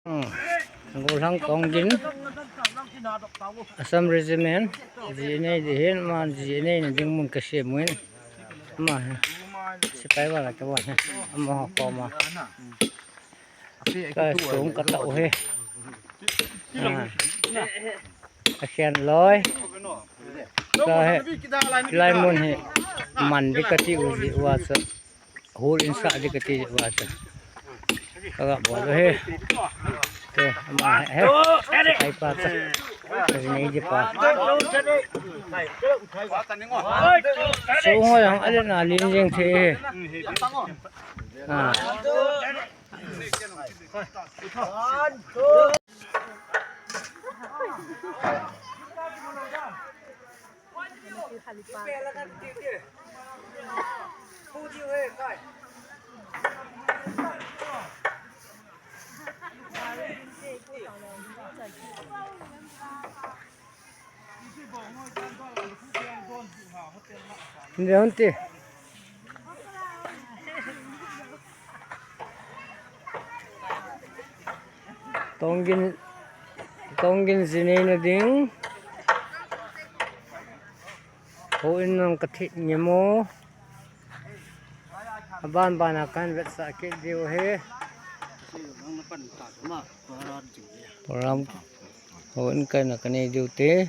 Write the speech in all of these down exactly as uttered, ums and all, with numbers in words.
Hmm. Golhang Tonggin, Assam Regiment, G N A ding hin, ama G N A na ding mun kasem uvin. Ama sepai vala kavon hi. Ama ho koma. Kasung katah u hi. Ah. Akhen loi. Kahe. Lai mun hi. Man ding kati u ji uva chu. Hol in sah ding kati uva chu. Kaga bol u hi. Te, ama he. Sepai pa chu. Ka ji nei ji pa. Sung ho jong ale na lin jeng thei. Ah. Nde hunte. Tonggin, Tonggin ji neina ding. Houin nang kathip ngem o. Aban ban a kahin vetsah kit diu ahi. Program houin kaina kanei diu te.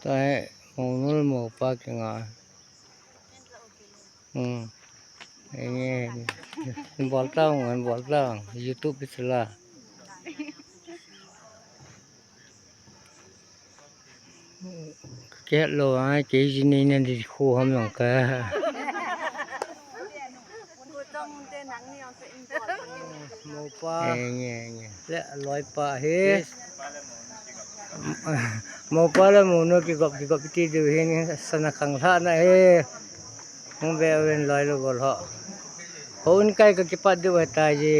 Tahi, mounu le moupa kinga. Hmm. Enge, bol tang, bol tang. YouTube pe chula. Kihet lou a, kei ji neina ding khu ham jong ka. Moupa. Enge, enge. Le loipa hi. Moupa le mounu kigop, kigop ti diu hin sana khanglhah na hi. Hung ve uvin loi le gol ho. Houin kai kakipat diu ahitai ji.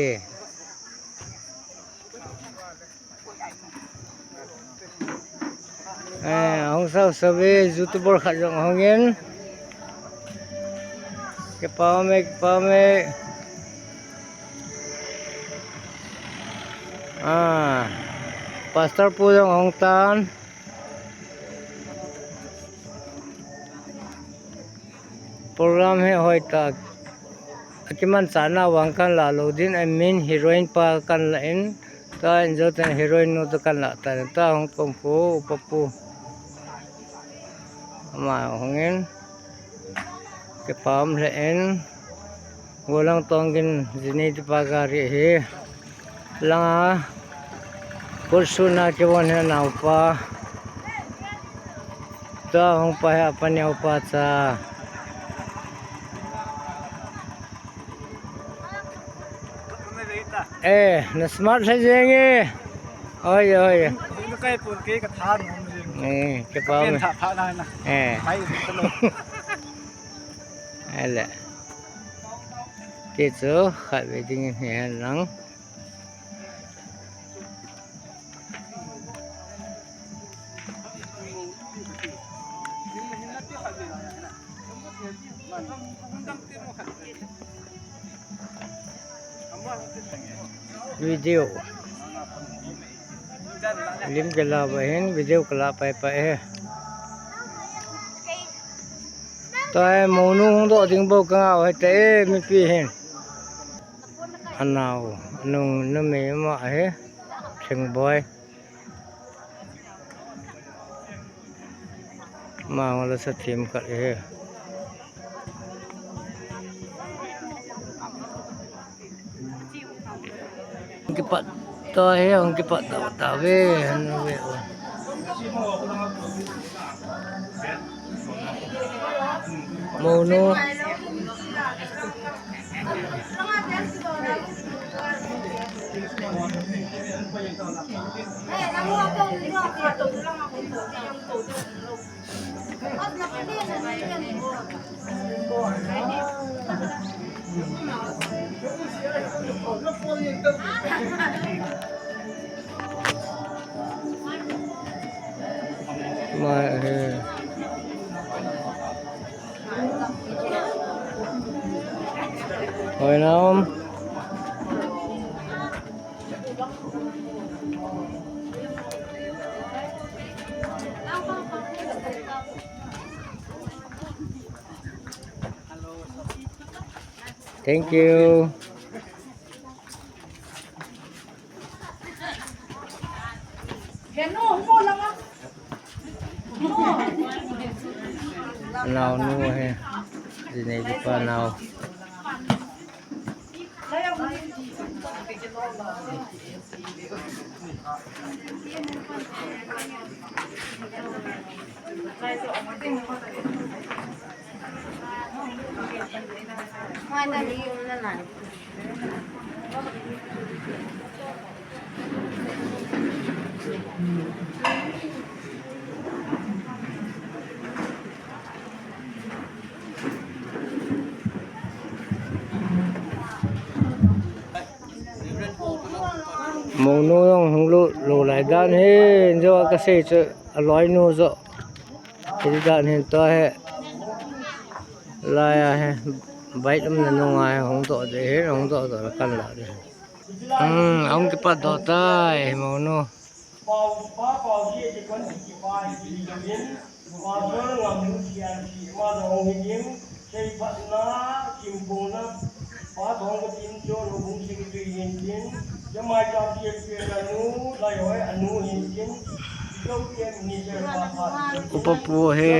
Eh, ahung sao sao ve, YouTuber khat jong ahung in. Kipa ume, kipa ume. Ah, Pastor pu jong ahung tan. Program hi hoitah a kimanchahna vang kahin lah lou ding, I mean heroine pa kahin lah in, tua in jou teng heroine nu toh kahin lah tan, tua hung kom khu upa pu. Ama hung in, kipa um lheh in, Golhang Tonggin ji nei ti pa gari hi. Langa, kursun a kivon hi anaopa. Tua hung pa hi apa neopa cha. Eh, na smart lheh jeng e. Oi, oi. Hung kai pon kei ka tha nom jeng. Eh, kipa um. Pen tha pha na na. Eh. Pai ka lo. Ahile. Ti chu khatvei ding in hi hen lang. Video. Lim kala ba hin video kala pai pai e. Tua hi mounu hung doh ding bou kangah u ahi tai e, mipi hin. Anao, anung, numei ama ahi, Thingboi. Ama la sa thim khat ahi. Hung kipat ta hi, hung kipat ta, ta ve, hung ve. Mounu. Mai ahi. Hoi na um. Thank you. Nao nu he. Di nei di pa nao. Mounu jong hung lut lou lai dan hi, jo kasei chu aloinu jo. Hiti dan hin tua hi. Lai a hi. Bike umna nunga hi hung doh ding hi, hung doh doh la kan la ding. Hmm, hung kipat doh tai, mounu. Upa pu he.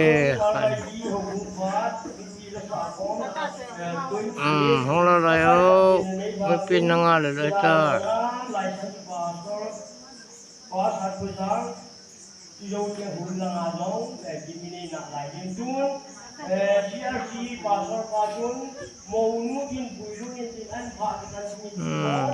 Hmm, hung la lai o. Mipi na nga le lai ta. Hmm.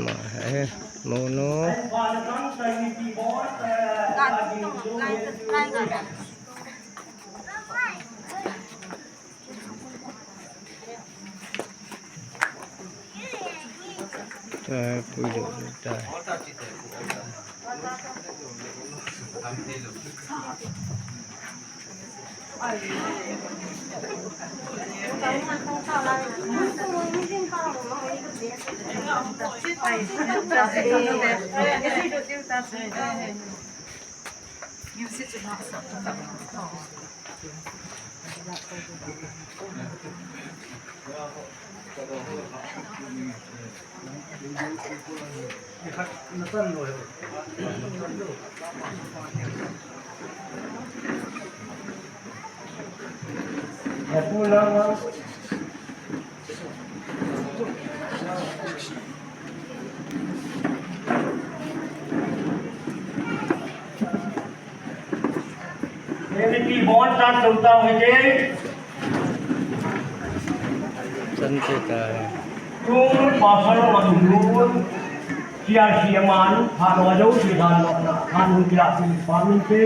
Ma, eh, mounu. Ta, pui lo, ta. Mipi bon tan tum tau hite. Chan te ta. Tung pasal manun. Sia sia man, pha lo jo, si dan lo na, pha nun kila si pa min te.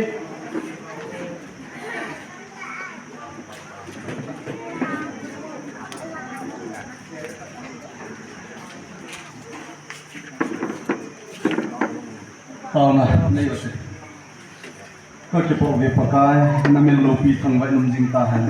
Taona nei u hite. Ka kipa uve Pakai, na min loupi thangvah in um jing tahen.